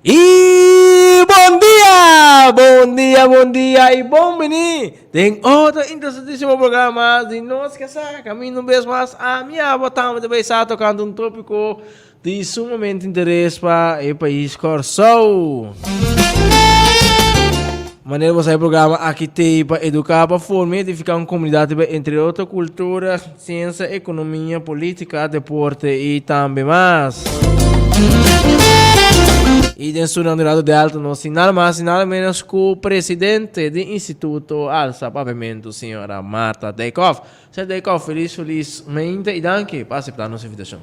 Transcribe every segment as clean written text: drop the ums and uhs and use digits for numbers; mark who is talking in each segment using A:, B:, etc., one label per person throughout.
A: Y bon dia! Bon dia, bon dia y bon bini den otro interesantísimo programa di Nos Ke Sa. Caminda un bes mas ami abo tambe ta bay sa tocante un tópico di sumamente interes pa e pais Kòrsou. Manera bo sa e programa aki t'ei pa eduká, pa forma i edifiká un komunidat riba entre otro kultura, siensia, ekonomia, polítika, deporte i tambe mas. I den studio di Radio Delta nos tin nada mas i nada menos ku presidente di Instituto Alsa Papiamentu, señora Martha Dijkhoff. Señor Dijkhoff, felis felis mente i danki pa aseptá nos invitashon.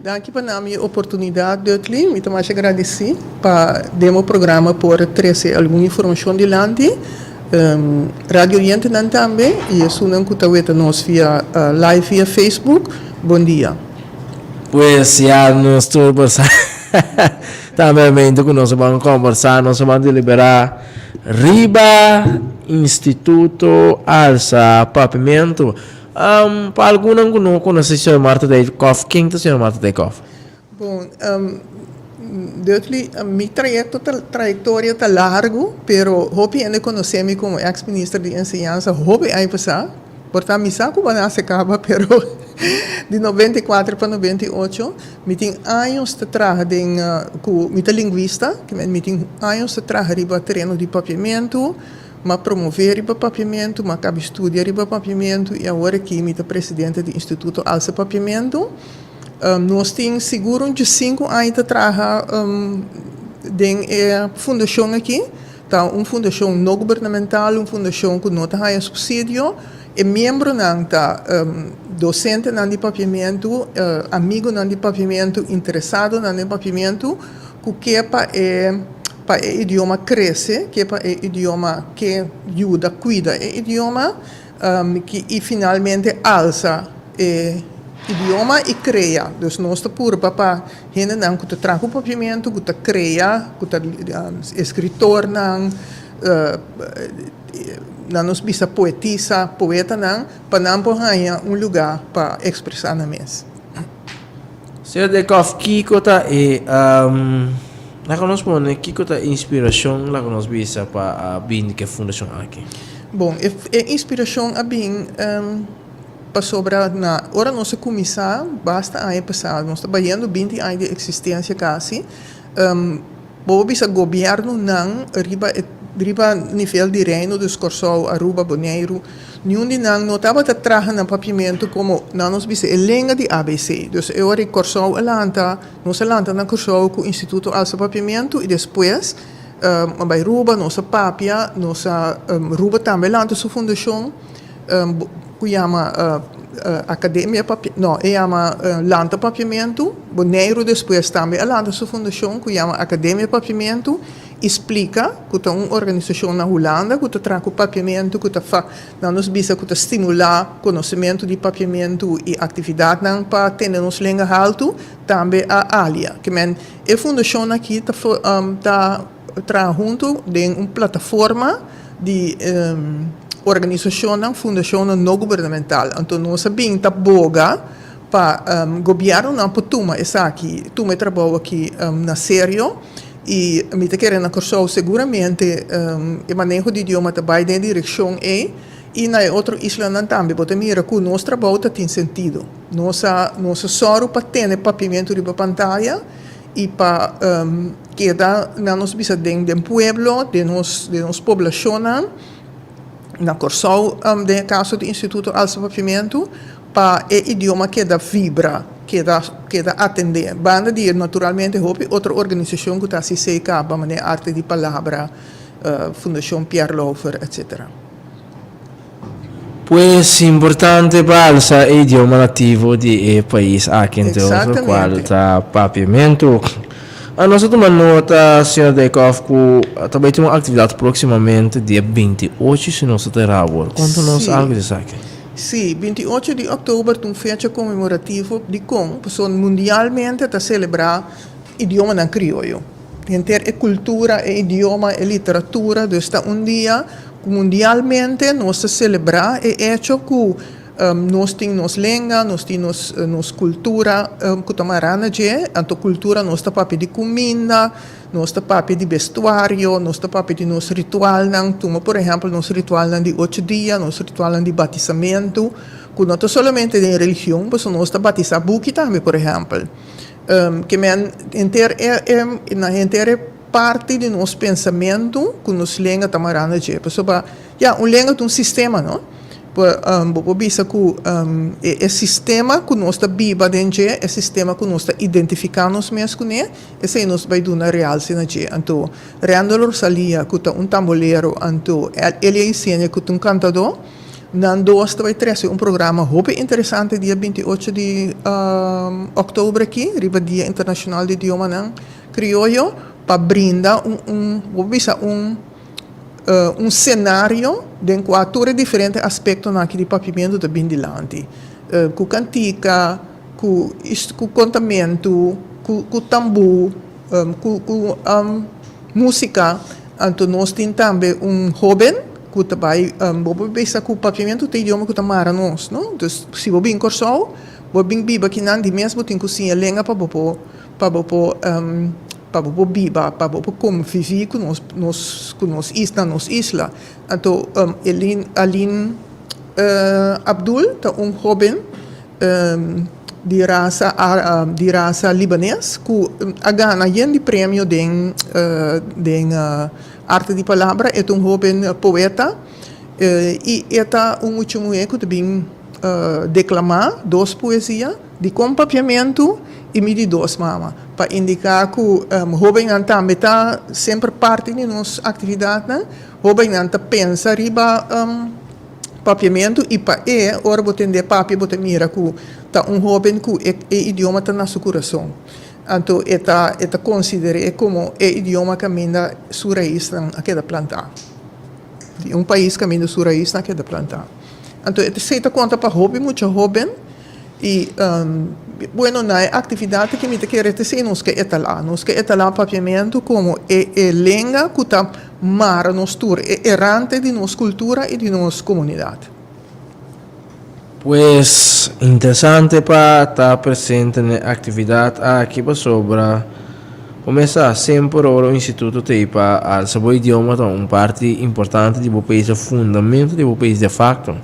B: Danki pa na mi e oportunidat, Dudley. Mi ta masha gradisí pa den bo programa por trese algun informashon dilanti. Radio oyentenan tambe i esunnan ku ta weta nos via live via Facebook, bon dia.
A: Pues ya nos tur por sa tambe e momento ku nos a ban kombersá, nos a ban deliberá riba Instituto Alsa Papiamentu. Pa algunnan ku no konosé señor Martha Dijkhoff, ken ta señor Martha Dijkhoff?
B: Bon, Dudley, mi trayekto ta, trayektoria ta largu, pero hopi hende konosé mi komo eks minister di enseñansa hopi aña pasá. Por ta mi sa ku bo a nase kaba, pero di 94 pa 98 mi tin años ta traha den ku mi ta lingwista, mi tin años ta traha riba tereno di papiamentu. M'a promové riba papiamentu, m'a kabi studia riba papiamentu i awor aki mi ta presidente di Instituto Alsa Papiamentu. Nos tin sigur un diesinku aña ta traha den e fundashon aki. Ta un fundashon no gubernamental, un fundashon ku no ta haña supsidio. E miembronan ta dosentenan di papiamentu, amigunan di papiamentu, interesadonan den papiamentu ku ke pa e pa e idioma krese, ke pa e idioma ke yuda kuida e idioma i finalmente alsa e idioma i krea. Dus nos ta purba pa hendenan ku ta traha ku papiamentu, ku ta krea, ku ta eskritornan, nan nos bisa poetisa, poetanan, pa nan por haña un lugá pa ekspresá nan mes.
A: Señor Dijkhoff, kiko ta e, laga nos pone, kiko ta e inspirashon, laga nos bisa, pa a bini ku e fundashon aki?
B: Bon, e e inspirashon a bin pasobra na ora nos a kuminsá, basta aña pasá, nos ta bayendo binti aña di eksistensia kasi, Bo por bisa gobiernonan riba e riba nivel di Reino, dus Kòrsou, Aruba, Boneiru, niun di nan no tabata traha nan papiamentu komo nan nos bisa e lenga di ABC. Dus e ora ei Kòrsou a lanta, nos a lanta na Kòrsou ku Instituto Alsa Papiamentu i despues a bai Ruba, nos a papia, nos a Ruba tambe a lanta su fundashon. Ku yama Akademia Papia, no, e yama Lanta Papiamentu. Boneiru despues tambe a lanta su fundashon ku yama Akademia Papiamentu i splika ku ta un organisashon na Hulanda ku ta traha ku papiamentu ku ta fa, nan nos bisa ku ta stimulá konosementu di papiamentu i aktividatnan pa tene nos lenga haltu, tambe a alia. Ke men e fundashon aki ta ta traha huntu den un plataforma di organisashonnan, fundashonnan no gubernamental. Anto nos a bin ta boga pa gobièrnunan por tuma esaki, tuma e trabou aki na serio i mi ta kere na Kòrsou seguramente e maneho di idioma ta bai den e direkshon ei i na e otro islanan tambe. Bo ta mira ku nos trabou ta tin sentido. Nos a nos a sòru pa tene papiamentu riba pantaya i pa keda nan nos bisa den den pueblo, den nos den nos poblashonnan na Kòrsou den e kaso di Instituto Alsa Papiamentu pa e idioma keda vibra, keda keda atendé. Banda di naturalmente hopi otro organisashon ku ta hasi esei kaba manera Arte di Palabra, Fundashon Pierre Lauffer etcetera.
A: Pues importante pa alsa e idioma nativo di e pais aki entre otro cual ta Papiamentu. Nos a tuma nota señor Dijkhoff cu ta bay tin un actividad proximamente dia 28 si nos ta tera awor. Conta nos algo di esaki.
B: Si, 28 di october ta un fecha conmemorativo dicon pasobra mundialmente ta celebra idiomanan crioyo. Henter e kultura, e idioma, e literatura, dus ta un dia ku mundialmente nos ta selebrá e echo ku Nos tin nos lenga, nos tin nos nos kultura ku ta mará na dje. Anto kultura nos ta papia di kuminda, nos ta papia di bestuario, nos ta papia di nos ritualnan. Tuma por ehèmpel nos ritualnan di ocho dia, nos ritualnan di batisamentu, ku no ta solamente den religion, pasobra nos ta batisá buki tambe por ehèmpel. Ke men henter e e na henter e parti di nos pensamentu ku nos lenga ta mará na dje. Pasobra ya, un lenga ta un sistema, no? Bo por bisa ku e sistema ku nos ta biba den dje, e sistema ku nos ta identifiká nos mes kuné, esei nos bai duna realse na dje. Anto Randall Rosalia ku ta un tambolero, anto Elia Isenia ku ta un kantadó, nan dos ta bai trese un programa hopi interesante dia 28 di òktober aki, riba Dia Internashonal di Idiomanan Krioyo, pa brinda un un bo por bisa un. Un senario den kua tur e diferente aspektonan aki di papiamentu ta bin dilanti, ku kantika, ku ku kontamentu, ku ku tambú, ku ku músika. Anto nos tin tambe un hóben ku ta bai, bo por bisa ku papiamentu ta idioma ku ta mara nos, no? Dus si bo bin Kòrsou, bo bin biba kinan, di mes bo tin ku siña lenga pa bo por pa bo por pa bo por biba, pa bo por konviví ku nos nos ku nos isla na nos isla. Anto Elin Alin Abdul ta un hóben di rasa di rasa libanes ku a gana yen di premio den den arte di palabra. E ta un hóben poeta i e ta un mucha muhé ku ta bin deklamá dos poesia. Dikon papiamentu i mi di dos mama? Pa indiká ku hóbennan tambe ta semper parti di nos aktividatnan. Hóbennan ta pensa riba papiamentu i pa e ora bo tend'é papia bo ta mira ku ta un hóben ku e idioma ta na su kurason. Anto e ta e ta konsider'é komo e idioma kaminda su raisnan a keda plantá. Di un pais kaminda su raisnan a keda plantá. Anto esei ta konta pa hopi mucha hóben. I bueno na e aktividat aki mi ta kere ta esei nos ke etalá. Nos ke etalá papiamentu komo e e lenga ku ta mara nos tur, e erante di nos kultura i di nos komunidat.
A: Pues interesante pa ta presente na e aktividat aki pasobra bo mes sa semper ora un instituto ta ei pa alsa bo idioma ta un parti importante di bo pais, e fundamento di bo pais de facto.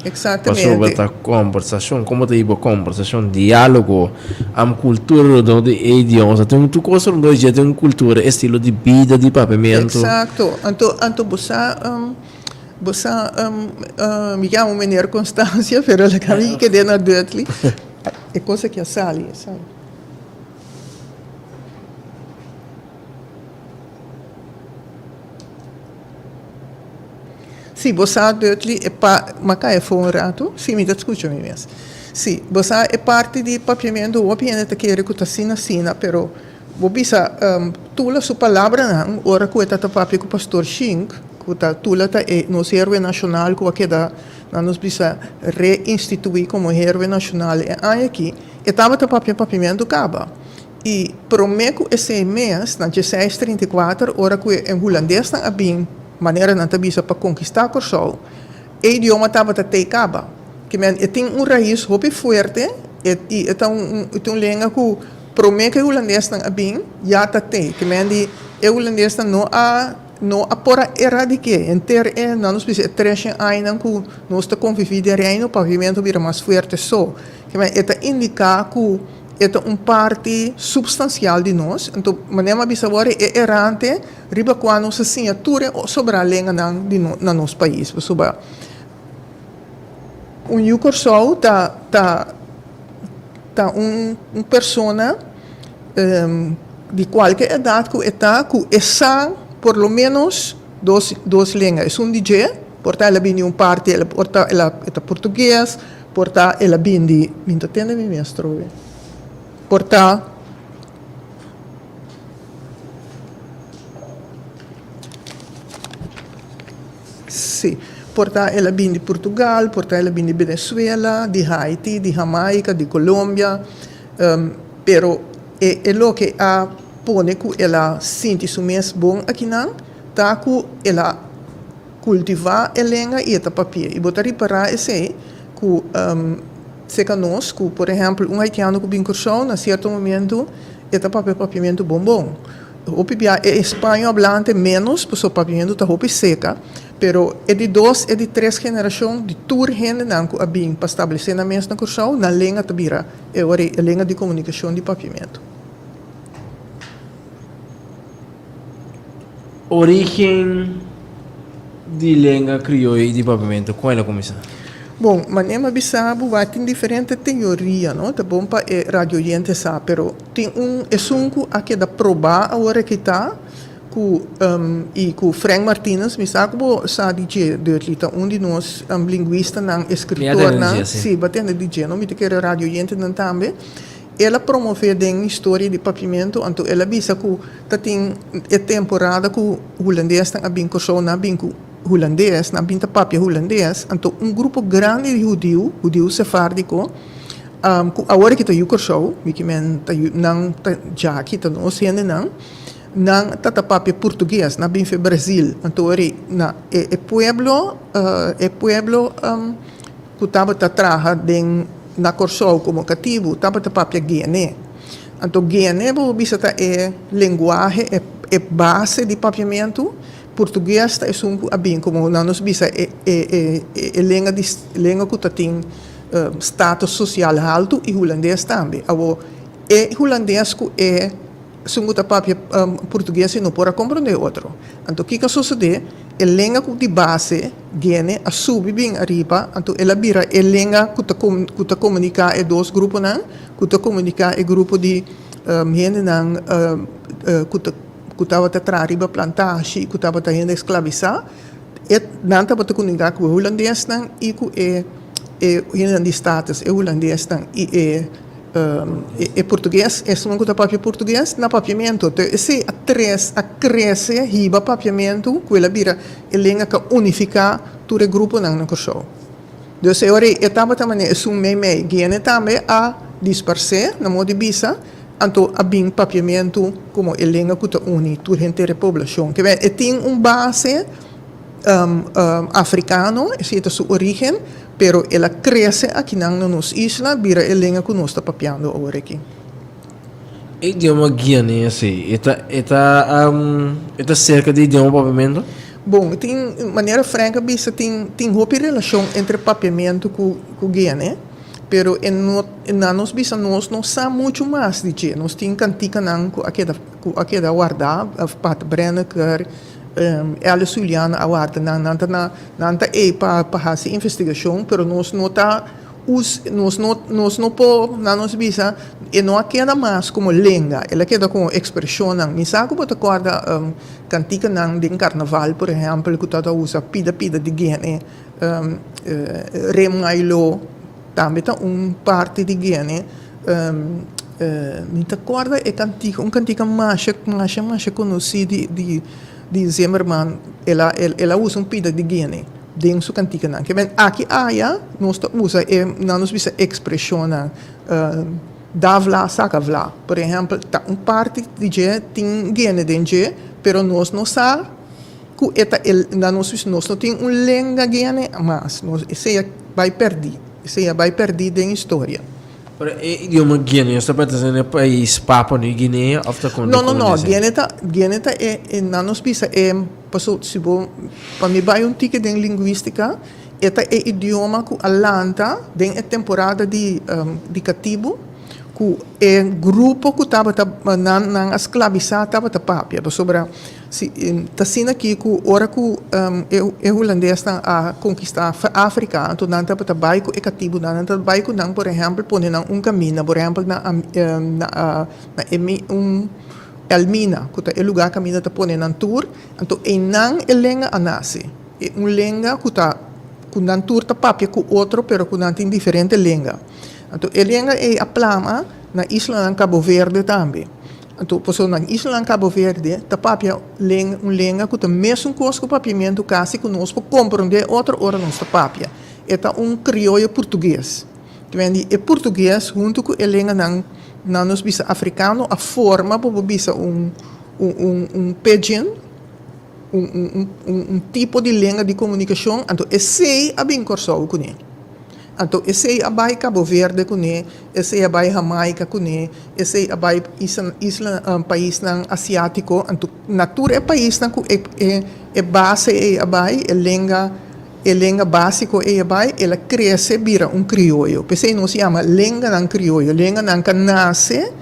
A: Pasobra ta kombersashon, komo ta hiba kombersashon, diálogo, am kultura rondó di e idioma. Sa tin tur kos rondó dje, tin un kultura, estilo di bida, di papiamentu.
B: Eksakto. Anto, anto bo sa, bo sa, mi yama meneer Constancia, pero laga mi kede na Dudley. E kos aki a sali, a sali. Sí, bo sa Dudley e pa, m'a kai afó un ratu, sí mi ta skucha mi mes. Sí, bo sa e parti di papiamentu hopi hende ta kere ku ta asina asina, pero bo bisa Tula su palabranan ora ku e ta ta papia ku pastor Shink, ku ta Tula ta e nos héroe nashonal ku a keda nan nos bisa reinstituí komo héroe nashonal e aña aki, e tabata papia papiamentu kaba. I promé ku esei mes, na dieseis 34, ora ku e hulandesnan a bin, manera nan ta bisa, pa konkistá Kòrsou, e idioma tabata tei kaba. Ke men e tin un rais hopi fuerte e i e ta un e ta un lenga ku promé ku e hulandesnan a bin ya ta tei. Ke men di e hulandesnan no a no a por a eradik'é henter e, nan nos bisa, e treshen añanan ku nos ta konviví den Reino, papiamentu a bira mas fuerte so. Ke men e ta indiká ku. E ta un parti supstansial di nos. Anto, manera mi a bisa awor, e erante riba kua nos a siña tur e sobrá lenganan di no na nos pais. Pasobra un yu Kòrsou ta ta ta un un persona di kualke edat ku e ta ku e sa por lo ménos dos dos lenga. Esun di dje, por ta el a bini di un parti, el por ta el a e ta portugues. Por ta el a bin di, mi no ta tende mi mes trobe. Por ta. Sí, por ta el a bin di Portugal, por ta el a bin di Venezuela, di Haiti, di Jamaica, di Colombia, pero e e loke a pone ku el a sinti su mes bon akinan ta ku el a. Kultivá e lenga i e ta papia. I bo ta ripará esei ku ku serka nos ku por ehèmpel un haitiano ku bin Kòrsou na sierto momentu e ta papia papiamentu bon bon. Hopi bia e spaño hablante ménos pasobra papiamentu ta hopi seka, pero e di dos e di tres generashon di tur hendenan ku a bin pa stablesé nan mes na Kòrsou nan lenga ta bira e ora ei e lenga di komunikashon di papiamentu.
A: Origen di lenga krioyo i di papiamentu, kon el a kuminsá?
B: Bon, manera mi a bisa bo, wak tin diferente teoria, no? Ta bon pa e radioyente sa, pero tin un, esun ku a keda probá awor aki ta ku i ku Frank Martinus, mi sa ku bo sa di dje, Dudley, ta un di nos lingwistanan, eskritornan. Si, bo a tende di dje, no? Mi ta kere radioyentenan tambe. El a promové den historia di papiamentu, anto el a bisa ku ta tin e temporada ku hulandesnan a bin Kòrsou, nan a bin ku hulandes, nan a bin ta papia hulandes, anto un grupo grandi di hudiu, hudiu sefárdiko, ku awor aki ta yu Kòrsou, mi ke men ta yu, nan ta djaki, ta nos hendenan, nan ta ta papia portugues, nan a bin for Brazil, anto ori na e e pueblo, e pueblo. Ku tabata traha den na Kòrsou komo katibu tabata papia Guiané. Anto Guiané bo por bisa ta e lenguahe, e e base di papiamentu. Portugues ta esun ku a bin komo nan nos bisa e e e e lenga di lenga ku ta tin status sosial haltu i hulandes tambe. Awor e hulandes ku e Esun ku ta papia portugues si no por a komprondé otro. Anto kiko a sosodé? E lenga ku di base, gene, a subi bin ariba, anto el a bira e lenga ku ta ku ta komuniká e dos gruponan, ku ta komuniká e grupo di hendenan ku ta ku tabata traha riba plantashi i ku tabata hende esklabisá. E nan tabata komuniká ku e hulandesnan i ku e e hendenan di status, e hulandesnan i e. E portugues, esun ku ta papia portugues na papiamentu. Enton esei a tres a krese hiba papiamentu ku el a bira e lenga ku a unifiká tur e gruponan na Kòrsou. Dus e ora ei e tabata manera esun meimei. Guiene tambe a disparsé, na modo di bisa, anto a bin papiamentu komo e lenga ku ta uni tur henter e poblashon. Ke men e tin un base afrikano, esei ta su orígen. Pero el a crece akinan na nos isla, bira e lenga cu nos ta papiando awor aki.
A: E idioma guianés ei, e ta, e ta, e ta cerca di idioma papiamento?
B: Bon, tin, manera Frank a bisa, tin, tin hopi relacion entre papiamento cu, cu guiané, pero e no, na nos bisa nos no sa mucho mas di dje. Nos tin canticanan cu a keda, cu a keda warda, Pater Brenneker, Alice Juliana a warda nan, nan ta na. Nan ta ei pa pa hasi investigashon, pero nos no ta us nos no nos no por nan nos bisa e no a keda mas komo lenga, el a keda komo ekspreshonnan. Mi sa ku bo ta kòrda kantikanan den karnaval por ehèmpel ku ta ta usa pida pida di gene, remailo tambe ta un parti di gene. Mi ta kòrda e kantika un kantika masha masha masha konosí di di. Di Zimmerman, el a el a usa un pida di guinea den su kantikanan. Ke men aki aya nos ta usa e nan nos bisa ekspreshonnan da vla saka vla. Por ehèmpel ta un parti di dje tin guinea den dje pero nos no sa ku e ta e nan nos bisa nos no tin un lenga guinea mas nos esei a bai pèrdí esei a bai pèrdí den historia.
A: Pero e idioma guineos ta pertenece na e pais Papua New Guinea of ta konta
B: No, no, no. Guinea ta, Guinea ta e, e nan nos bisa e, paso si bo, pa mi bai un tiki den linguistica, e ta e idioma ku a lanta den e temporada di, di katibu, ku e grupo ku tabata, nan, nan a sklabisá tabata papia. Pasobra si, ta asina aki ku ora ku e e hulandesnan a konkistá Afrika, anto nan tabata bai ku e katibunan, nan tabata bai ku nan, por ehèmpel, pone nan un kaminda, por ehèmpel na na na e un Elmina, ku ta e lugá kaminda ta pone nan tur, anto einan e lenga a nase. E un lenga ku ta ku nan tur ta papia ku otro, pero ku nan tin diferente lenga. Anto e lenga ei a plama na islanan Cabo Verde tambe. Anto pasobra na islanan Cabo Verde ta papia len un lenga ku ta mesun kos ku papiamentu kasi ku nos por komprondé otro ora nos ta papia. E ta un krioyo portugues. Te men di e portugues huntu ku e lenganan nan nos bisa afrikano a forma bo por bisa un un un un pidgin, un un un un tipo di lenga di komunikashon anto esei a bin Kòrsou kuné. Anto esei a bai Cabo Verde kuné, esei a bai Jamaica kuné, esei a bai isla paisnan asiátiko. Anto na tur e paisnan ku e e base ei a bai, e lenga e lenga básiko ei a bai, el a krese bira un krioyo. P'esei nos yama lenganan krioyo, lenganan ku a nase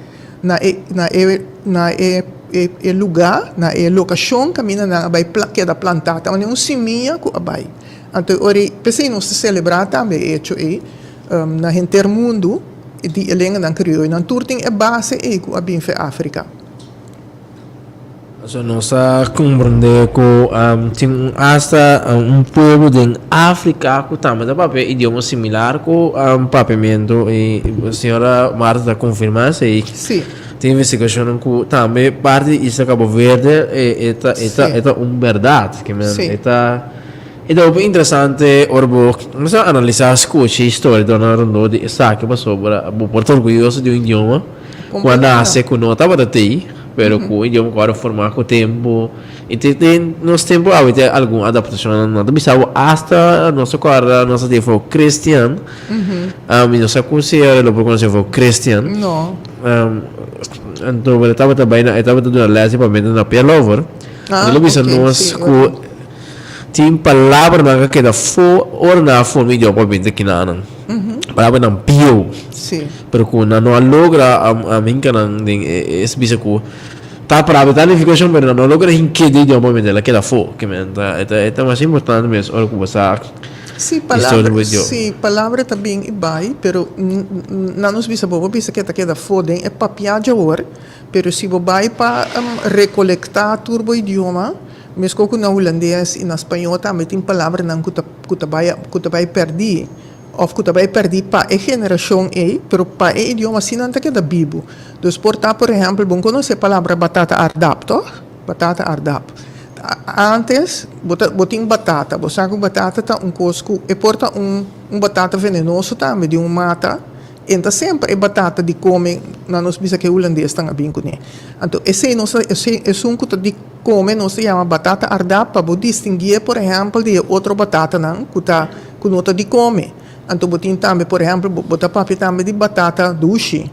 B: na e na e na e e lugá, na e lokashon kaminda nan a bai keda plantá. Tabata un simia ku a bai. Anto e ora ei, p'esei nos ta selebrá tambe e echo ei na henter mundu di e lenganan krioyo. Nan tur tin e base ei ku a bin fe Afrika.
A: So nos a komprendé ku tin un asta un pueblo den Afrika ku tambe ta papia idioma similar ku papiamentu i señora Martha ta konfirmá esei.
B: Sí.
A: Tin investigashonnan ku tambe parti di isla Cabo Verde e ta e ta e ta un bèrdat. Ke men e ta. E ta hopi interesante ora bo kuminsá analisá, skucha historia dor rondó di esaki pasobra bo por ta orguyoso di un idioma ku a nase ku no tabata tei, pero ku un idioma ku a formá ku tempu. I te den nos tempu awe tin algun adaptashonnan. Nan ta bisa bo asta nos a kòrda nos a tin for Christian, mi no sa ku si lo por konosé for Christian. Anto e tabata bai na e tabata duna lès di papiamentu na Pialover.
B: Ah,
A: Lo bisa
B: ok,
A: nos
B: sí,
A: ku
B: ok.
A: tin palabranan ku a keda fo ora nan a forma idioma pa binti kinanan. Palabranan bieu.
B: Sí.
A: Pero ku nan no a logra a hinka nan den e es bisa ku ta palabra ta nifikashon pero nan no a logra hink'é den idioma pa binti el a keda fo. Ke men ta e ta e ta mas importante mes ora ku bo sa
B: Sí,
A: historia di
B: palabra,
A: bo idioma.
B: sí, palabra ta bin i bai, pero nan nos bisa bo bo bisa ke ta keda fo den e papia djawor. Pero si bo bai pa rekolektá tur bo idioma, meskos ku na hulandes i na spañó tambe tin palabranan ku ta ku ta bai ku ta bai pèrdí òf ku ta bai pèrdí pa e generashon ei, pero pa e idioma sí nan ta keda bibu. Dus por ta, por ehèmpel, bo konosé palabra batata ardap, tòg? Batata ardap. Ántes bo ta bo tin batata, bo sa ku batata ta un kos ku e por ta un un batata venenoso tambe di un mata. En ta semper e batata di come na nos bisa ke hulandesnan a bin cune. Anto esey nos ta esey esun cu ta di come nos ta yama batata ardá pa bo distinguié por ehempel di e otro batatanan cu ta cu no ta di come. Anto bo tin tambe por ehempel bo bo ta papia tambe di batata dushi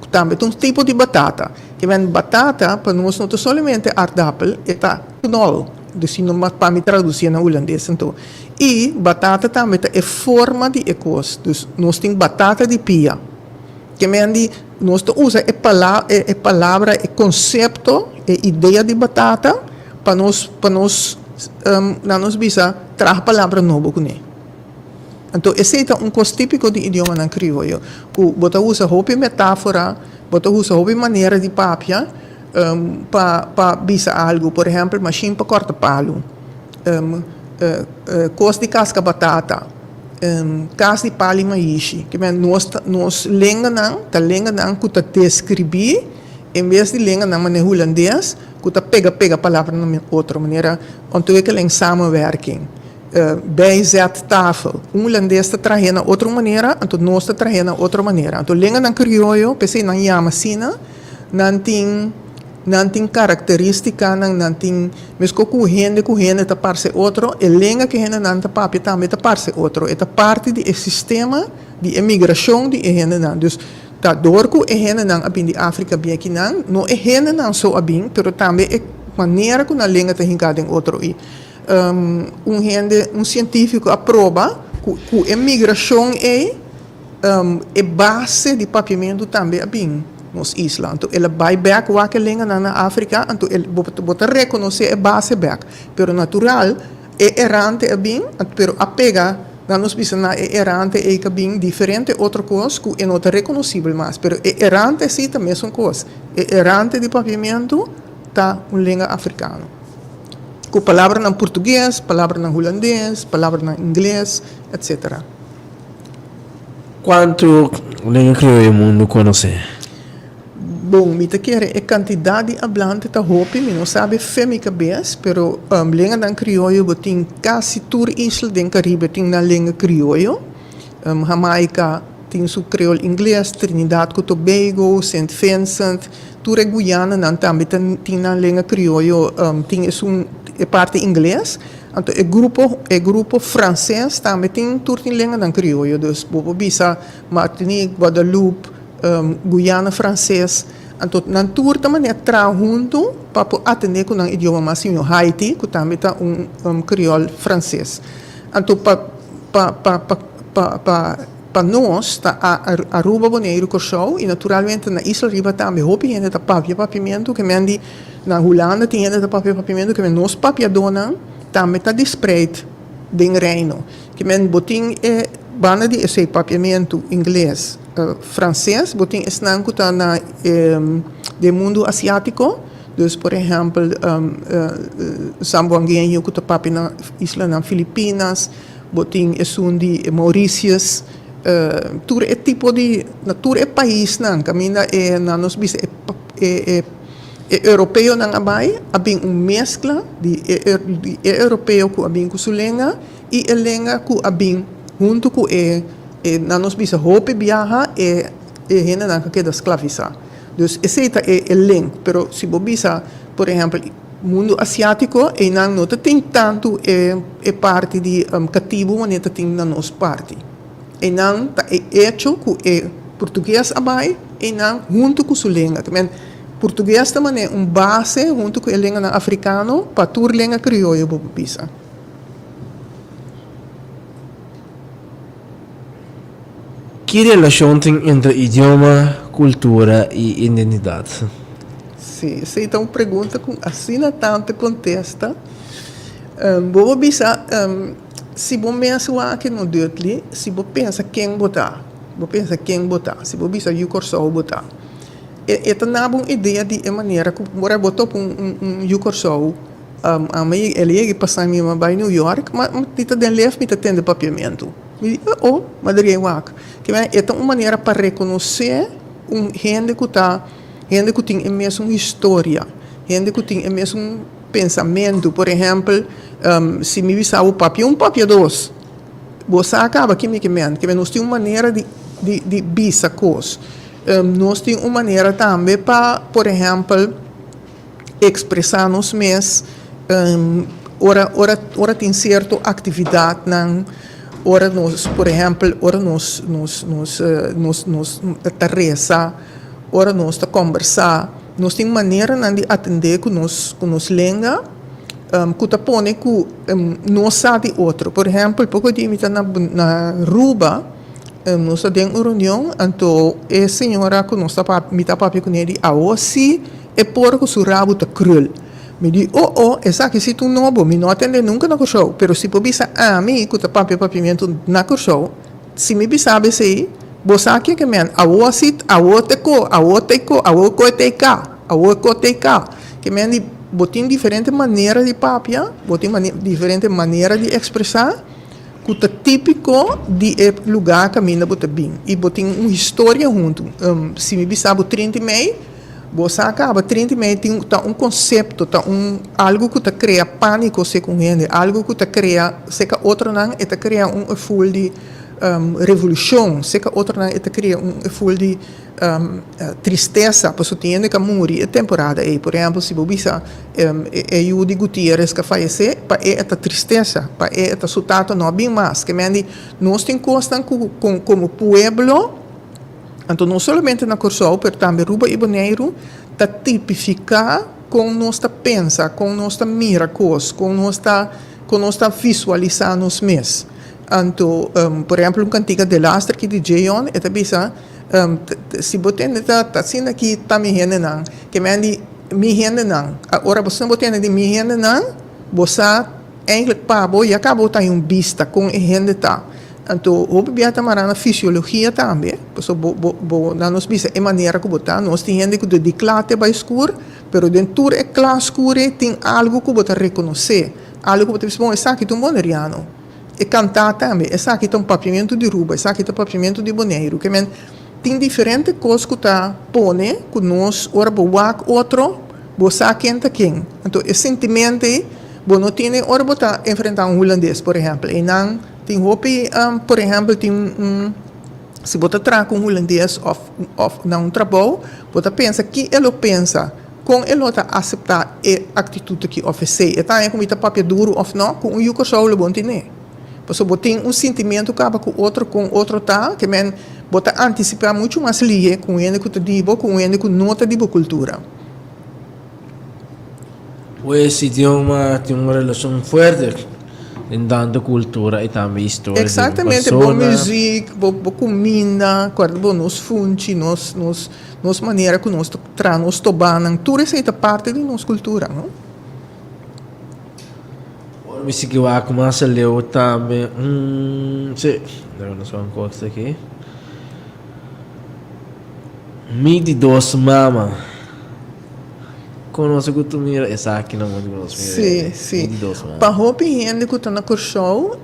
B: cu tambe ta un tipo di batata. Ke men batata pa nos no ta solamente aardappel e ta knol. Dus si no pa mi traducié na hulandes anto. I batata tambe ta e forma di e kos. Dus nos tin batata di pia. Ke men di nos ta usa e pala e palabra, e konsepto, e idea di batata pa nos pa nos nan nos bisa traha palabra nobo kuné. Anto esei ta un kos típiko di idiomanan krioyo, ku bo ta usa hopi metáfora, bo ta usa hopi manera di papia pa pa bisa algu. Por ehèmpel, mashin pa kòrta palu. Kos di kaska batata, kas di pali maishi. Ke men nos ta nos lenganan ta lenganan ku ta deskribí en bes di lenganan manera hulandes ku ta pega pega palabranan na otro manera ontwikkeling samenwerking, bijzettafel. Un hulandes ta trah'é na otro manera anto nos ta trah'é na otro manera. Anto lenganan krioyo p'esei nan yama asina nan tin. Nan tin karakterístikanan, nan tin, meskos ku hende ku hende ta parse otro, e lenga ku e hendenan ta papia tambe ta parse otro. E ta parti di e sistema di e migrashon di e hendenan. Dus, ta dor ku e hendenan a bin di Afrika bin akinan, no e hendenan so a bin, pero tambe e manera ku nan lenga ta hinká den otro. I un hende, un sientífiko a proba ku ku e migrashon ei, E base di papiamentu tambe a bin nos isla. Anto el a bai bek wak e lenganan na Afrika, anto el bo bo ta rekonosé e base bek. Pero natural e erante a bin, pero a pega nan nos bisa na e erante ei ka bin diferente otro kos ku e no ta rekonosibel mas. Pero e erante si ta mesun kos. E erante di papiamentu ta un lenga afrikano. Ku palabranan portugues, palabranan hulandes, palabranan ingles, etsetera.
A: Kuantu lenga krioyo mundu konosé?
B: Bon, mi ta kere e kantidat di ablante ta hopi, mi no sabi fe mi kabes, pero lenganan krioyo bo tin kasi tur isla den Karibe tin nan lenga krioyo. Hamaika tin su kreol ingles, Trinidad ku Tobago, Sint Vincent, tur e Guyananan tambe ta tin nan lenga krioyo, tin esun e parti ingles. Anto e grupo e grupo franses tambe tin tur tin lenganan krioyo, dus bo por bisa Martinique, Guadeloupe, Guyana franses, anto nan tur ta manera traha huntu pa por atende ku nan idioma mas mihó. Haiti ku tambe ta un kriol franses. Anto pa pa pa pa pa pa pa nos ta Aruba, Boneiru, Kòrsou i naturalmente na Isla Riba tambe hopi hende ta papia papiamentu ke men di na Hulanda tin hende ta papia papiamentu ke men nos papiadónan tambe ta dispreid den Reino. Ke men bo tin e banda di esei papiamentu, ingles, franses, bo tin esnan ku ta na den mundu asiátiko, dus por ehèmpel Zamboangueño ku ta papia na islanan Filipinas, Bo tin esun di Mauritius, tur e tipo di, na tur e paisnan kaminda e nan nos bisa e e e europeonan a bai, a bin un meskla di e di e europeo ku a bin ku su lenga i e lenga ku a bin huntu ku e e nan nos bisa hopi biaha e e hendenan ku a keda sklavisá. Dus esei ta e e link, pero si bo bisa por ehèmpel. Mundu asiátiko einan no ta tin tantu e e parti di katibu manera ta tin na nos parti. Einan ta e echo ku e portugues a bai einan huntu ku su lenga. Ta men portugues ta manera un base huntu ku e lenganan afrikano pa tur lenga krioyo bo por bisa.
A: Ki relashon tin entre idioma, kultura i identidat?
B: Sí, esei ta un pregunta ku asina tantu kontesta. Bo por bisa, si bo mes wak no dutli, si bo pensa ken bo ta, bo pensa ken bo ta, si bo bisa yu Kòrsou bo ta, e ta naba un idea di e manera ku ora bo topa un yu Kòrsou, ami el yega pasa mi a bai New York, ma mi ta den lef mi ta tende papiamentu. Mi di, oh oh, ma deri wak. Kimen e ta un manera pa rekonosé un hende ku ta, hende ku tin e mesun historia, hende ku tin e mesun pensamentu. Por ehèmpel, si mi bisa bo papia un papia dos, bo sa kaba ki mi ke ment. Kimen nos tin un manera di di di bisa kos. Nos tin un manera tambe pa, por ehèmpel, Expresá nos mes ora ora ora tin cierto actividadnan, ora nos por ehempel ora nos nos nos nos nos ta reza, ora nos ta combersa, nos tin maneranan di atende cu nos cu nos lenga cu ta pone cu nos sa di otro. Por ehempel poco dia mi ta na na Aruba. Nos ta den un reunion, anto e señora ku nos ta papia, mi ta papia kuné di awo si e por ku su rabu ta krul. Mi di, oh oh, esaki si ta un nobo, mi no a tende nunka na Kòrsou, pero si por bisa ami ku ta papia papiamentu na Kòrsou, si mi bisa bo esei, bo sa ke ke men, awo si, awo te ko, awo te ko, awo ko te ka, awo ko te ka. Ke men di, bo tin diferente manera di papia, bo tin diferente manera di ekspresá. Ku ta típiko di e lugá kaminda bo ta bin i bo tin un historia huntu. Si mi bisa bo trinta i mei, bo sa kaba trinta i mei tin ta un konsepto, ta un algu ku ta krea pániko seka un hende, algu ku ta krea seka otronan e ta krea un eful di revolushon, seka otronan e ta krea un eful di tristesa pasobra tin hende ku a muri e temporada ei. Por ehèmpel, si bo bisa e yu di Gutierrez ku a fayesé, pa e e ta tristesa, pa e e ta su tata no a bin mas. Ke men di nos tin kosnan ku komo pueblo, anto no solamente na Kòrsou pero tambe Aruba i Boneiru, ta tipifiká kon nos ta pensa, kon nos ta mira kos, kon nos ta kon nos ta visualisá nos mes. Anto, por ehèmpel un kantika delaster aki di Jeon e ta bisa, Si bo tende ta asina ki ta mi hendenan, ke men di mi hendenan. Ora bo bo tende di mi hendenan, bo sa eigenlijk pa bo ya kaba bo ta un bista kon e hende ta. Anto hopi bia ta mara na fisiologia tambe, pasobra bo bo bo nan nos bisa e manera ku bo ta. Nos tin hende ku ta di kla te bai skur, pero den tur e kla skur ei tin algu ku bo ta rekonosé, algu ku bo ta bisa bon esaki ta un boneriano. E kantá tambe, esaki ta un papiamentu di Ruba, esaki ta papiamentu di Boneiru. Ke men tin diferente kos ku ta pone ku nos ora bo wak otro, bo sa ken ta ken. Anto e sintimentu ei bo no tene ora bo ta enfrentá un hulandes, por ehèmpel. Einan tin hopi, por ehèmpel tin un, si bo ta traha ku un hulandes òf òf na un trabou, bo ta pensa ki e lo pensa. Kon e lo ta aseptá e aktitut aki òf esei? E ta haña ku mi ta papia duru òf nò? Ku un yu Kòrsou lo bon tene. Pasobra bo tin un sintimentu kaba ku otro kon otro ta, ke men bo ta antisipá muchu mas lihe ku un hende ku ta di bo ku un hende ku no ta di bo kultura.
A: Pues idioma tin un relashon fuerte den tantu kultura i tambe historia di un persona.
B: Eksaktamente, bo muzik, bo kuminda, kòrda bo nos funchi, nos nos nos manera ku nos ta traha nos tobanan, tur esei ta parti di nos kultura, no?
A: Ora mi sigui wak mas aleu tambe, si, laga nos wak un kos aki. Mi di dos mama. Konoso ku tu mira esaki na mundu ku nos mira
B: Sí, sí.
A: Mi di dos mama.
B: Pa hopi hende ku ta na Kòrsou,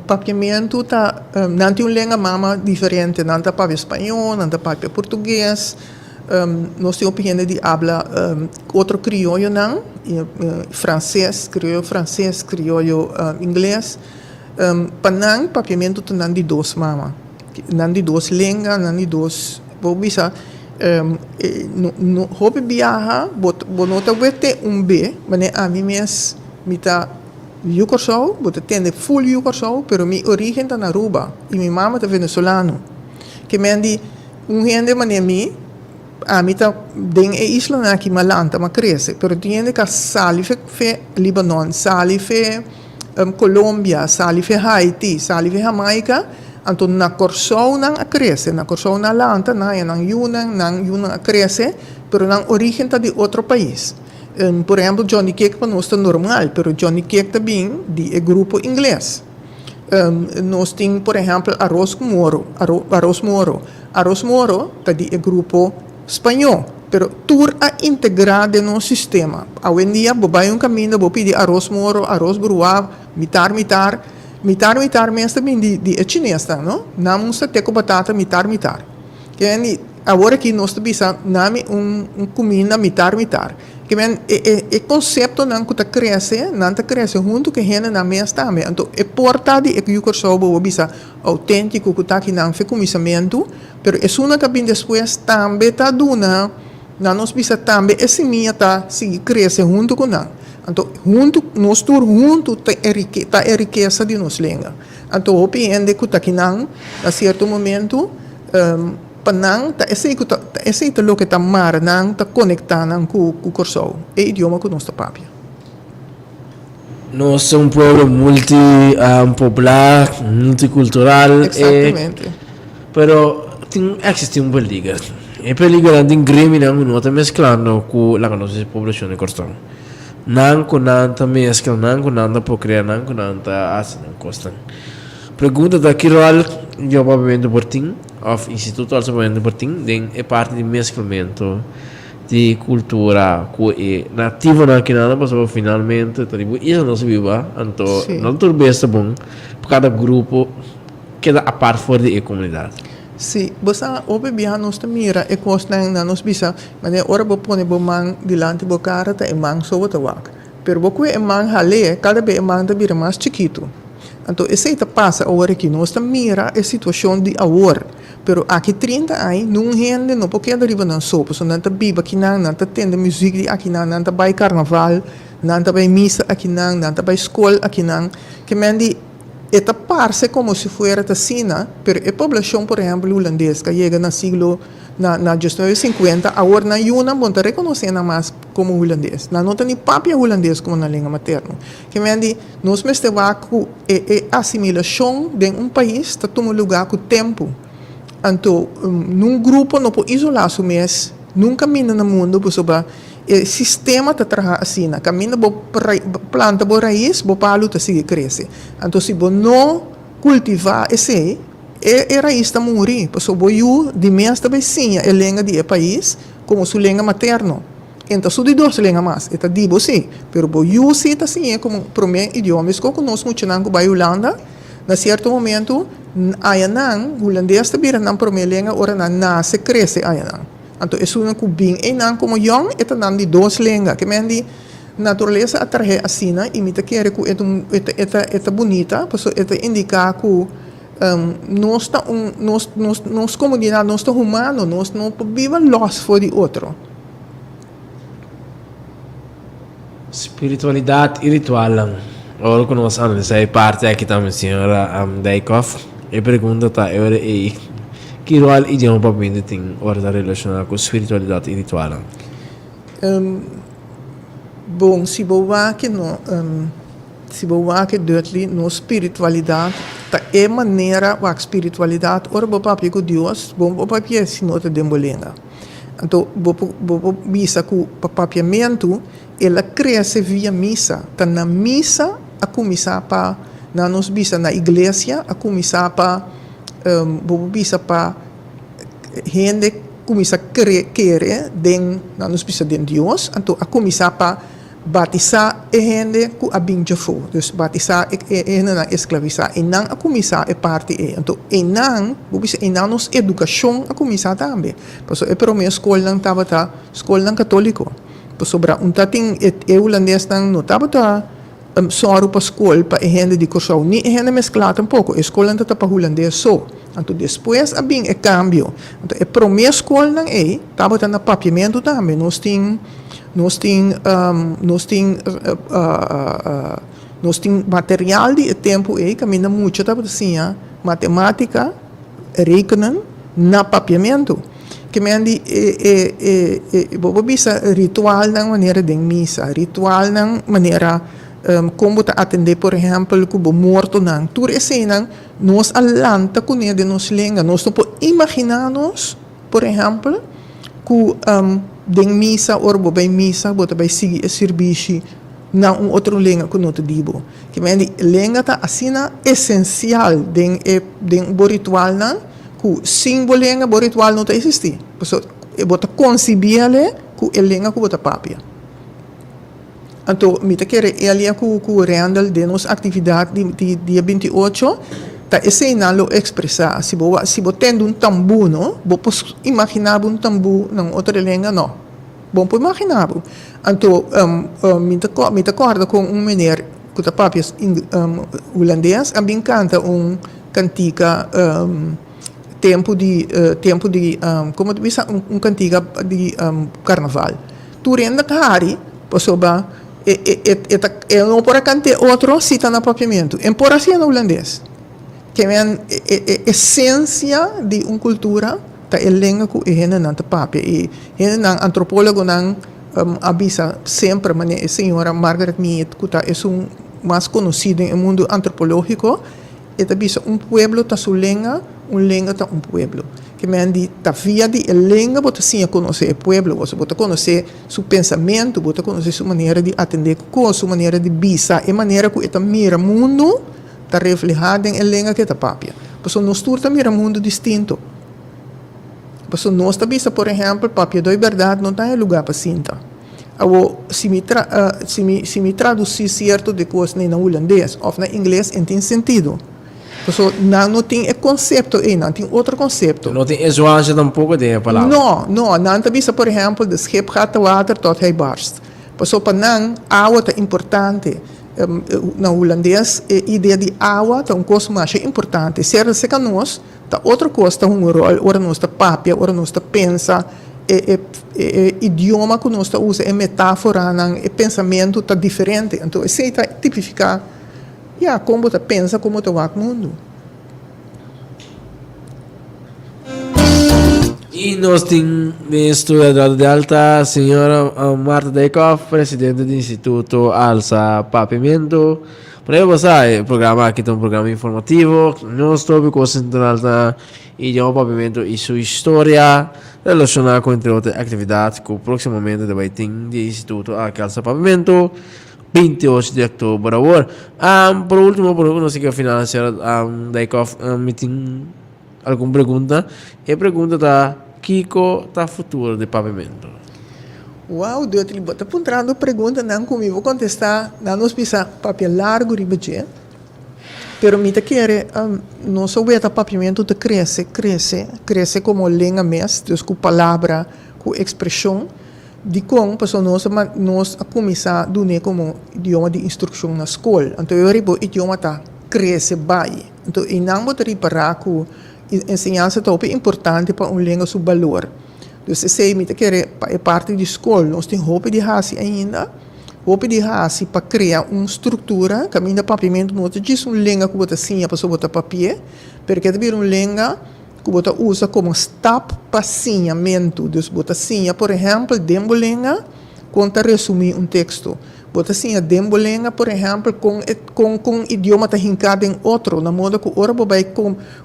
B: papiamentu ta, nan tin un lenga mama diferente. Nan ta papia spañó, nan ta papia portugues. Nos tin hopi hende di abla otro krioyonan, franses, krioyo franses, krioyo ingles. Pa nan papiamentu ta nan di dos mama. Nan di dos lenga, nan di dos, bo bisa hopi biaha bo bo no ta wete un be, manera ami mes mi ta yu Kòrsou, bo ta tende ful yu Kòrsou, pero mi origen ta na Aruba i mi mama ta venezolano. Ke men di un hende manera mi, ami ta den e islanan aki mi a lanta, mi a krese, pero tin hende ku a sali fe Libanon, sali fe. Colombia, sali fe Haiti, sali fe Jamaica, anto na Kòrsou nan a krese, na Kòrsou nan a lanta, nan haña nan yunan, nan yunan a krese, pero nan orígen ta di otro pais. Por ehèmpel Johnny Cake pa nos ta normal, pero Johnny Cake ta bin di e grupo ingles. Nos tin por ehèmpel aros ku moro, aros moro, aros moro ta di e grupo Spañó, pero tur a integrá den nos sistema. Awendia bo bai un kaminda bo pidi aros moro, aros bruá, mitar mitar. Mitar mitar mes ta bin di di e chinesnan, no? Nan mustra te ku batata mitar mitar. Ke men di awor aki nos ta bisa nami un un kuminda mitar mitar. Ke men e e e konseptonan ku ta krese, nan ta krese huntu ku e hendenan mes tambe. Anto e por ta di e yu Kòrsou bo bo bisa outéntiko ku ta aki nan fe kuminsamentu. Pero esunnan ta bin despues tambe ta duna nan nos bisa tambe e simia ta sigui krese huntu ku nan. Anto huntu nos tur huntu ta e ta e rikesa di nos lenga. Anto hopi hende ku ta kinan na sierto momentu pa nan ta esei ku ta esei ta loke ta mara nan ta konektá nan ku ku Kòrsou e idioma ku nos ta papia.
A: Nos ta un pueblo multi poblá, multikultural.
B: Exactamente.
A: Pero tin existi un peliger. E peligernan tin greminan ku no ta mesklando ku laga nos bisa poblashon di Kòrsou. Nan ku nan ta meskla, nan ku nan ta prokreá, nan ku nan ta hasi nan kosnan. Pregunta ta ki ròl Job Papiamentu por tin òf Instituto Alsa Papiamentu por tin den e parti di mesklamentu di cultura cu e nativonan aki nan pasobra finalmente ta riba un isla nos biba anto no tur bes ta bon pa cada grupo keda apart for di e comunidad.
B: Sí, bo sa hopi biaha nos ta mira e cosnan nan nos bisa manera ora bo pone bo man dilanti bo cara ta e man so bo ta wak pero bo cue e man hal'e cada be e man ta bira mas chikitu anto esey ta pasa awor aki nos ta mira e situacion di awor. Pero aki 30 aña nun hende no por keda riba nan so, pasobra nan ta biba akinan, nan ta tende muzik di akinan, nan ta bai karnaval, nan ta bai misa akinan, nan ta bai skol akinan. Ke men di e ta parse komo si fuera ta asina, pero e poblashon por ehèmpel hulandes ku a yega na siglo na na diesnuebe sinkuenta, awor nan yunan bo no ta rekonosé nan mas komo hulandes. Nan no ta ni papia hulandes komo nan lenga materno. Ke men di nos mester wak ku E e asimilashon den un pais ta tuma lugá ku tempu. Anto, nun grupo no por isolá su mes nun kaminda na mundu pasobra e sistema ta traha asina. Kaminda bo planta bo rais, bo palu ta sigui krese. Anto si bo no kultivá esei, e e rais ta muri pasobra bo yu di mes ta bai siña e lenga di e pais komo su lenga materno. E ta su di dos lenga mas, e ta di bo si, pero bo yu si ta siñ'é komo promé idioma. Meskos ku nos muchanan ku bai Hulanda, na sierto momentu ayanan hulandes ta bira nan promé lenga ora nan nase, krese ayanan. Anto esunnan ku bin einan komo yòn, e ta nan di dos lenga. Ke men di naturalesa a trah'é asina i mi ta kere ku e ta un e ta e ta bunita pasobra e ta indiká ku nos ta un nos nos nos komunidat nos ta humano, nos no por biba lòs for di otro.
A: Spiritualidad y ritualnan. Ora cu nos analisa e parti aki tambe señora Dijkhoff, e pregunta ta e ora ey, ki rol idioma papiamento tin ora ta relaciona cu spiritualidad y ritualnan?
B: Bon, si bo wak no, si bo wak Dudley, nos spiritualidad ta e manera wak spiritualidad ora bo papia cu Dios, bo no por papia si no ta den bo lenga. Anto bo por bo por bisa ku pa papiamentu el a krese via misa. Ta na misa a kuminsá pa nan nos bisa na iglesia a kuminsá pa bo por bisa pa hende kuminsá kere kere den nan nos bisa den Dios. Anto a kuminsá pa Batisá e hende ku a bin djafó, dus batisá e hendenan esklavisá. Einan a kuminsá e parti ei. Anto einan, bo bisa einan nos edukashon a kuminsá tambe. Pasobra e promé skolnan tabata skolnan katóliko. Pasobra un ta tin e hulandesnan no tabata sòru pa skol pa e hende di Kòrsou, ni e hende mesklá tampoko. E skolnan tabata pa hulandes so. Anto despues a bin e kambio. Anto e promé skolnan ei tabata na papiamentu tambe. Nos tin. Nos tin nos tin nos tin material di e tempu ei kaminda mucha tabata siña matematika, rekenen na papiamentu. Ke men di e e e e bo por bisa ritualnan manera den misa, ritualnan manera kon bo ta atendé por ehèmpel ku bo mortonan. Tur eseinan nos a lanta kuné den nos lenga. Nos no por imaginá nos. Por ehèmpel, ku den misa, ora bo bai misa, bo ta bai sigui e sirbishi na un otro lenga ku no ta di bo. Ke men di lenga ta asina esensial den e den bo ritualnan ku sin bo lenga bo ritual no ta eksistí. Pasobra bo ta konsibí al'e ku e lenga ku bo ta papia. Anto mi ta kere Elia ku ku Randall den nos aktividat di di dia 28 ta esei nan lo ekspresá. Si bo si bo tende un tambú no, bo por imaginá bo un tambú na un otro lenga? No, bo no por imaginá bo. Anto mi ta mi ta kòrda kon un meneer ku ta papia hulandes a bin kanta un kantika tempu di tempu di komo ta bisa un kantika di karnaval. Tur hende ta hari pasobra e e e ta e no por a kant'é otro si ta na papiamentu. E por hasié na hulandes. Ke men e e e esensia di un kultura ta e lenga ku e hendenan ta papia. I hendenan antropólogonan a bisa semper manera e señora Margaret Mead ku ta esun mas konosí den e mundu antropológiko. E ta bisa un pueblo ta su lenga, un lenga ta un pueblo. Ke men di ta via di e lenga bo ta siña konosé e pueblo, bo ta konosé su pensamentu, bo ta konosé su manera di atendé ku kos, su manera di bisa, e manera ku e ta mira mundu ta reflehá den e lenga ku e ta papia. Pasobra nos tur ta mira mundu distinto. Pasobra nos ta bisa por ehèmpel papia doi bèrdat no ta e lugá pa sinta. Awor, si mi tra, si mi, si mi tradusí sierto di kosnan na hulandes òf na ingles, e tin sentido. Pasobra nan no tin e konsepto ei, nan tin otro konsepto.
A: No tin e zwansje tampoko den e palabra.
B: No, no. Nan ta bisa, por ehèmpel, de schip gaat te water tot hij barst. Pasobra pa nan, awa ta importante. Na hulandes, e idea di awa ta un kos masha importante. Serka serka nos, Ta otro kos ta hunga ròl ora nos ta papia, ora nos ta pensa, e e idioma ku nos ta usa, e metáforanan, e pensamentu ta diferente. Anto esei ta tipifiká, ya, kon bo ta pensa, kon bo ta wak mundu.
A: I nos tin den estudio Eduardo Delta, señora Martha Dijkhoff, presidente di Instituto Alsa Papiamentu. Por bo sa, e programa aki ta un programa informativo. Nos tópiko sentral ta idioma papiamentu i su historia, relashoná ku entre otro e aktividat ku próksimamente ta bai tin di e instituto aki Alsa Papiamentu, 28 di òktober awor. Por último, promé ku nos sigui final, señora Dijkhoff, mi tin algun pregunta. E pregunta ta, kiko ta futuro di papiamentu?
B: Wow, Dutly, bo ta puntrando preguntanan ku mi por kontestá, nan nos bisa papia largu riba dje, pero mi ta kere nos a weta papiamentu ta krese, krese, krese komo lenga mes, dus ku palabra, ku ekspreshon. Dikon? Pasobra nos a nos a kuminsá dun'é komo idioma di instrukshon na skol. Anto e ora bo idioma ta krese bai. Anto einan bo ta ripará ku enseñansa ta hopi importante pa un lenga su balor. Dus esei mi ta kere pa e parti di skol nos tin hopi di hasi ainda. hopi di hasi pa krea un struktura kaminda papiamentu no ta djis un lenga ku bo ta siña pasobra bo ta papi'é, pero ke ta bira un lenga ku bo ta usa komo stap pa siñamentu. Dus bo ta siña, por ehèmpel, den bo lenga kon ta resumí un teksto. Bo ta siña den bo lenga, por ehèmpel, kon e kon kon idioma ta hinká den otro, na moda ku ora bo bai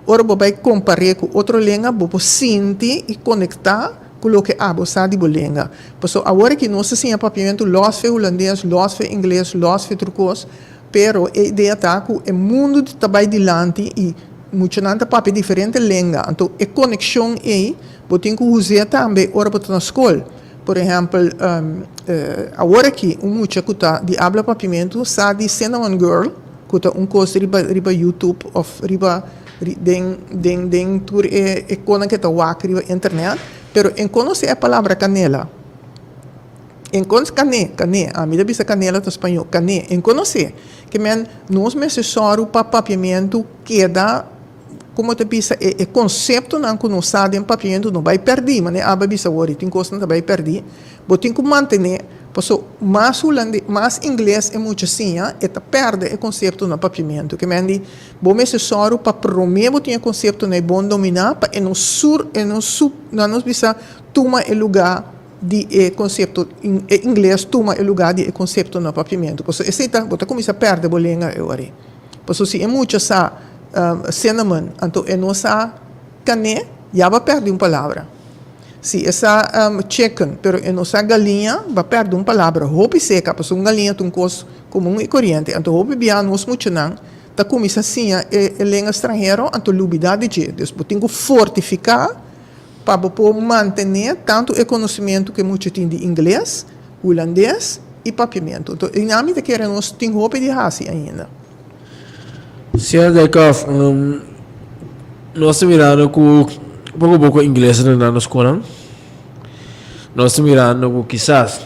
B: ora bo bai kompar'é ku otro lenga bo por sinti i konektá ku loke abo sa di bo lenga. Pasobra awor aki nos ta siña papiamentu lòs fe hulandes, lòs fe ingles, lòs fe tur kos, pero e idea ta ku e mundu ta bai dilanti i muchanan ta papia diferente lenga. Anto e konekshon ei bo tin ku us'é tambe ora bo ta na skol. Por ehèmpel, awor aki un mucha ku ta di abla papiamentu sa di Cinnamon Girl, ku ta un kos riba riba YouTube òf riba den den den tur e e konan ke ta wak riba internet, pero e konosé e palabra kanela. E konos kané, kané, ami ta bisa kanela ta spañó, kané, e konosé. Ke men nos mester sòru pa papiamentu keda. Como ta bisa e e conceptonan cu nos sa den papiamento no bay perdi, manera Abba bisa awor y tin cosnan ta bay perdi, bo tin cu mantene, paso mas hulande mas ingles e mucha siña e ta perde e concepto na papiamento. Ke men di bo mester sòru pa prome bo tin e conceptonan e bon domina pa e no sur e no sup nan nos bisa tuma e luga di e concepto e ingles tuma e luga di e concepto na papiamento, paso esey ta bo ta cuminsa perde bo lenga e ora ey. Pasobra si e mucha sa cinnamon, anto e no sa cané, ya bo a perde un palabra. Si e sa chicken, pero e no sa galiña, bo a perde un palabra hopi seca, pasobra un galiña ta un cos comun y coriente. Anto hopi bia nos muchanan ta cuminsa siña e lenga stranhero, anto lubida di dje. Dus bo tin cu fortifica pa bo por mantene tanto e conocimento cu e mucha tin di ingles, Hulandes y Papiamentu. Enton e nan mi ta kere nos tin hopi di haci ainda.
A: Señor Dijkhoff, nos ta mirando cu poco poco ingles ta drentando scolnan. Nos ta mirando cu kisas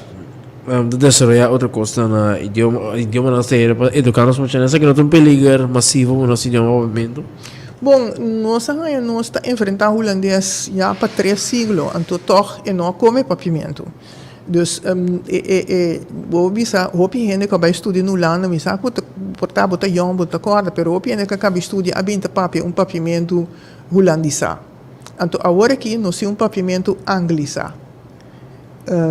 A: ta desaroya otro cosnan na idioma, idiomanan extranhero pa educa nos muchanan. Esaki no ta un peliger masivo pa nos idioma Papiamentu?
B: Bon, nos a haña nos ta enfrenta Hulandes ya pa tres siglo, anto tog e no a come Papiamentu. Dus e bo bisa hopi hende ku a bai studia na Hulanda, mi sa ku ta por ta bo ta yòn bo ta kòrda, pero hopi hende ku a kaba studia a bin ta papia un papiamentu hulandisá. Anto awor aki nos tin un papiamentu anglisá.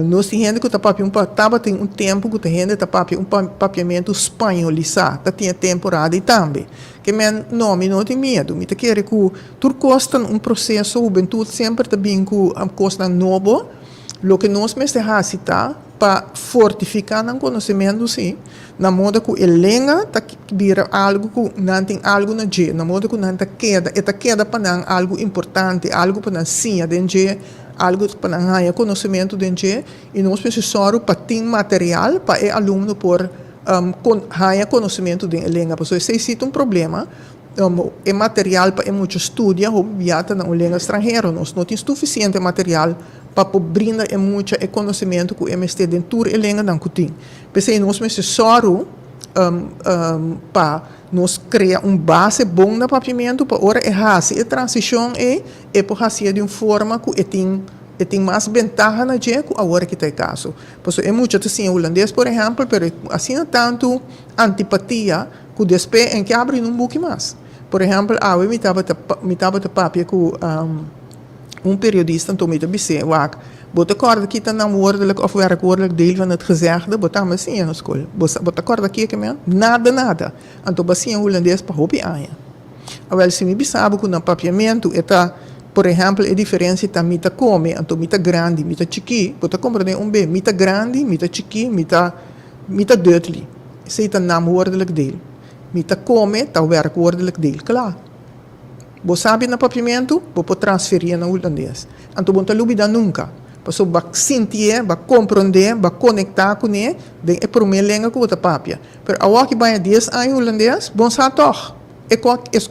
B: Nos tin hende ku ta papia un tabatin un tempu ku ta hende ta papia un papiamentu spañolisá, ta tin e temporada ei tambe. Ke men, no, mi no tin miedu, mi ta kere ku tur kos ta un proseso, hubentut semper ta bin ku kosnan nobo. Loke nos mester hasi ta pa fortifiká nan konosementu, sí, na moda ku e lenga ta bira algu ku nan tin algu na dje, na moda ku nan ta keda, e ta keda pa nan algu importante, algu pa nan siña den dje, algu pa nan haña konosementu den dje, i nos mester sòru pa tin material pa e alumno por haña konosementu den e lenga. Pasobra esei sí ta un problema. E material pa e mucha studia hopi bia ta na un lenga stranhero. Nos no tin sufisiente material pa por brinda e mucha e konosementu ku e mester den tur e lenganan ku tin. P'esei nos mester sòru pa nos krea un base bon na papiamentu pa ora e hasi e transishon ei e por hasié di un forma ku e tin e tin mas bentaha na dje ku awor aki ta e kaso. Pasobra e mucha ta siña hulandes por ehèmpel pero asina tantu antipatia Ku despe en ke abri un buki mas. Por ehèmpel, awe mi tabata mi tabata papia ku un periodista, anto mi ta bis'é, Wak, bo ta kòrda ki ta naamwoordelijk òf werkwoordelijk deel van het gezegde? Bo tambe a siña na skol. Bo sa bo ta kòrda kiko men? Nada, nada. Anto bo a siña hulandes pa hopi aña. Awèl, si mi bisa bo ku na papiamentu e ta, por ehèmpel, e diferensia ta mi ta kome, anto mi ta grandi, mi ta chikí, bo ta komprendé un be, mi ta grandi, mi ta chikí, mi ta. Mi ta dutli, esei ta naamwoordelijk deel. Mi ta kome ta werkwoordelijk deel. Kla. Bo sabi na papiamentu, bo por transferié na hulandes. Anto bo no ta lubidá nunka. Pasobra bo a sintié, bo a komprondé, bo a konektá kuné den e promé lenga ku bo ta papia. Pero awor ki baña dies aña hulandes, bo no sa tòg. E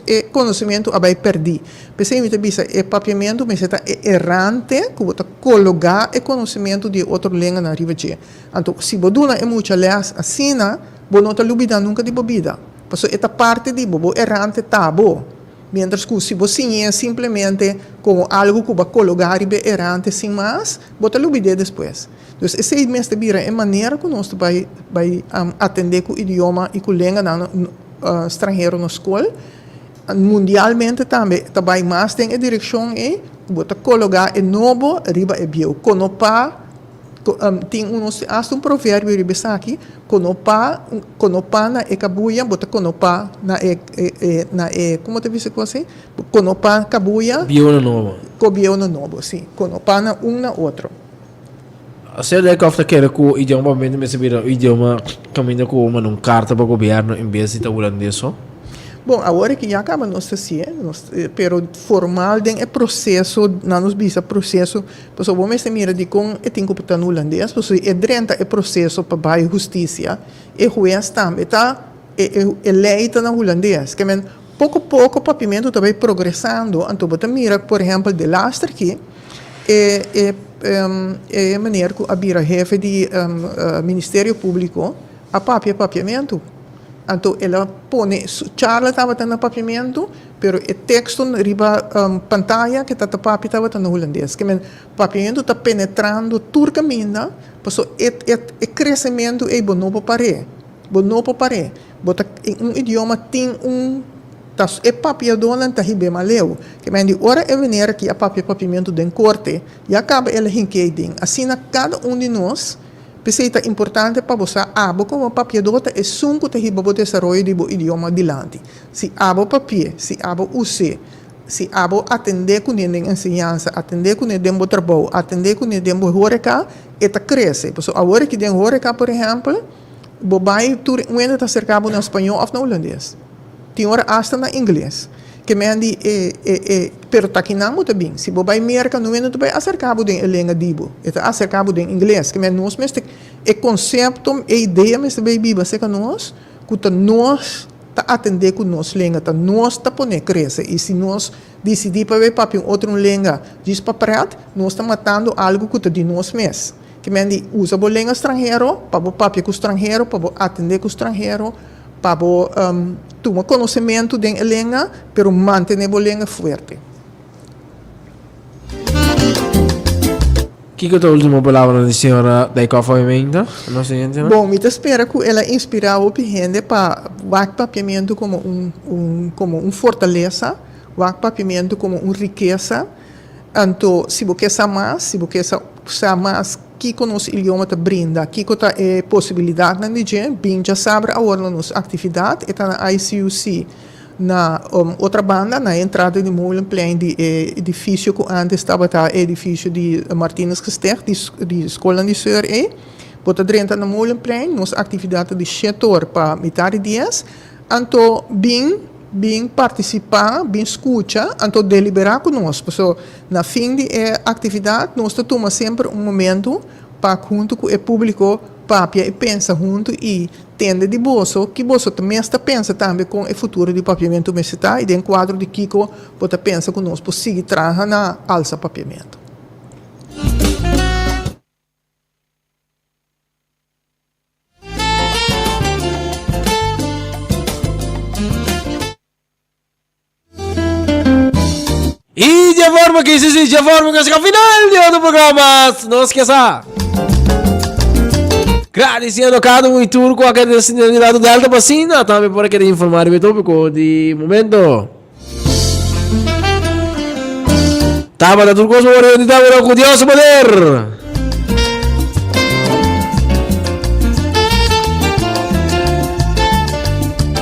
B: e konosementu a bai pèrdí. P'esei mi ta bisa e papiamentu mester ta e erante ku bo ta kologá e konosementu di e otro lenganan riba dje. Anto, si bo duna e mucha lès asina, bo no ta lubidá nunka di bo bida. Pasobra e ta parti di bo, bo erante ta bo. Mientras ku si bo siñ'é simplemente komo algu ku bo a kologá riba e erante sin mas, bo ta lubid'é despues. Dus esei mester bira e manera ku nos ta bai bai atendé ku idioma i ku lenganan stranhero na skol. Mundialmente tambe ta bai mas den e direkshon ei, ku bo ta kologá e nobo riba e bieu. Konopá tin un nos tin asta un proverbio riba esaki, konopá konopá na e kabuya bo ta konopá na e na e komo ta bisa ku así? Konopá kabuya.
A: Bieu na nobo.
B: Ko bieu na nobo, si. Konopá na un na otro.
A: Señor Dijkhoff ta kere ku idioma papiamento mester bira un idioma kaminda ku manda un karta pa gobièrnu en bes di ta hulandes so?
B: Bon, awor aki ya kaba nos ta hasié, nos pero formal den e proseso, nan nos bisa proseso, pasobra bo mester mira dikon e tin ku ta na hulandes, pasobra si e drenta e proseso pa bai hustisia, e hues tambe ta, e e lei ta na hulandes. Ke men poko poko papiamento ta bai progresando, anto bo ta mira por ehèmpel delaster aki, E e e meneer ku a bira hefe di Ministerio Públiko a papia papiamentu. Anto el a pone su charla tabata na papiamentu, pero e teksto riba pantaya ke ta ta papia tabata na hulandes. Ke men papiamentu ta penetrando tur kaminda, pasobra e e e kresementu ei bo no por par'é. Bo no por par'é. Bo ta un idioma tin un. Ta e papiadónan ta hib'é maleu. Ke men di ora e meneer aki a papia papiamentu den korte, ya kaba el a hink'é ei den. Asina kada un di nos, p'esei ta importante pa bo sa abo komo papiadó ta esun ku ta hiba bo desaroyo di bo idioma dilanti. Si abo papi'é, si abo us'é, si abo atendé kuné den enseñansa, atendé kuné den bo trabou, atendé kuné den bo hóreka, e ta krese. Pasobra awor aki den hóreka, por ehèmpel, bo bai tur un hende ta aserká bo na spañó òf na hulandes. Tin ora asta na ingles. Ke men di e e e pero ta kinan bo ta bin. Si bo bai Merka no hende ta bai aserka bo den e lenga di bo. E ta aserka bo den ingles. Ke men nos mester e konsepto e idea mester bai biba serka nos ku ta nos ta atende ku nos lenga ta nos ta pone krese i si nos disidí pa bai papia un otro un lenga djis pa pret nos ta matando algu ku ta di nos mes. Ke men di usa bo lenga stranhero pa bo papia ku stranhero pa bo atende ku stranhero. Pa bo tuma konosementu den e lenga, pero mantené bo lenga fuerte.
A: Kiko ta ultimo palabranan di señora Dijkhoff Aviamento na nos oyentenan?
B: Bon, mi ta spera ku el a inspirá hopi hende pa wak papiamentu komo un un komo un fortalesa, wak papiamentu komo un rikesa. Anto si bo ke sa mas, si bo ke sa sa mas Kiko nos idioma ta brinda? Kiko ta e posibilidatnan di dje? Bin djasabra awor na nos aktividat. E ta na ICUC na otra banda, na e entrada di Molenplein di e edifisio ku ántes tabata e edifisio di Martinus Gesticht, di skolnan di Seur ei. Bo ta drenta na Molenplein. Nos aktividat ta di shet'or pa mitar di dies. Anto bin, bin partisipá, bin skucha, anto deliberá ku nos. Pasobra na fin di e aktividat nos ta tuma semper un momentu pa huntu ku e públiko papia i pensa huntu i tende di boso ki boso ta mes ta pensa tambe kon e futuro di papiamentu mester ta i den kuadro di kiko bo ta pensa ku nos por sigui traha na alsa papiamentu.
A: Y de forma que sí, sí, de forma que llega final de otro programa. Nos que sa. Gradiciendo cada un y turco a que de Delta Bacina. También por querer informar el tópico de momento. Tabata tur kos por ora di tabata ku Dios su poder.